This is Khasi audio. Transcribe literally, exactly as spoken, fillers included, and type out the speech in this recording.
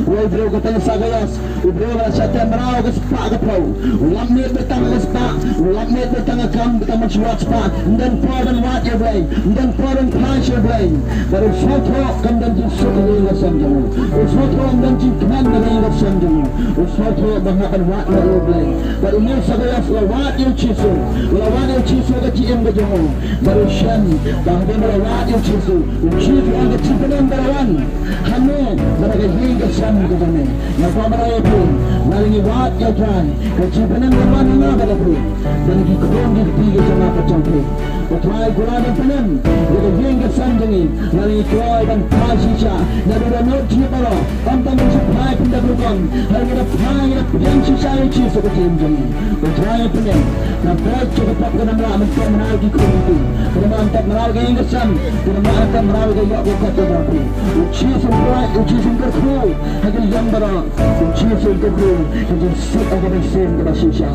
Uwei u briew kyrteng Sakaios, u briew ba la shah teh mraw ka spah ka phew. U lap miet beit tang ka spah, u lap miet beit tang ka kam, beit tang ban shu wad spah. Ym don por ban wad ïa u Blei, ym don por ban phai sha u Blei. Bad u sngewthuh kam don jingsuk ha ka ïing ka sem jong u. U sngewthuh kam don jingkmen ha ka ïing ka sem jong u. U sngewthuh ba hap ban wad noh ïa u Blei. Bad une u Sakaios u la wad ïa u Jisu, u la wad ïa u Jisu ha ka jingim ka jong u. Bad u shem ba hadien ba la wad ïa u Jisu, u Jisu u ong ka jingpynim ka la wan. Hangne, ba na ka ïing ka sem ka jong me. Nga kwah ban ong ïa phi, lada ngi wad ïa u Trai, ka jingpynim kan wan ha nga bad ha phi. Ba na ki khun ki kti ki jong nga bad jong phi. U Trai u la ban pynim ïa ka ïing ka sem jong ngi. Lada ngi kloi ban phai shisha, naduh da nud jingïap baroh. Ym tang ban shu phai pynban rukom, hynrei ngi da phai, ngi da pdiang shisha ïa u Jisu ha ka jingim jong ngi. U Trai u pynim. Nga peit sha ka pop ka dang lah ban tep mraw ki khun ki kti. Ka dang lah ban tep mraw ka ïing ka sem. Ka dang lah ban tep mraw ka ïoh ka kot ka jong phi. U Jisu u pynlait, u Jisu u kyrkhu ha ki liang baroh. U Jisu u kyrkhu ha ka jingsuk ha ka mynsiem kaba shisha.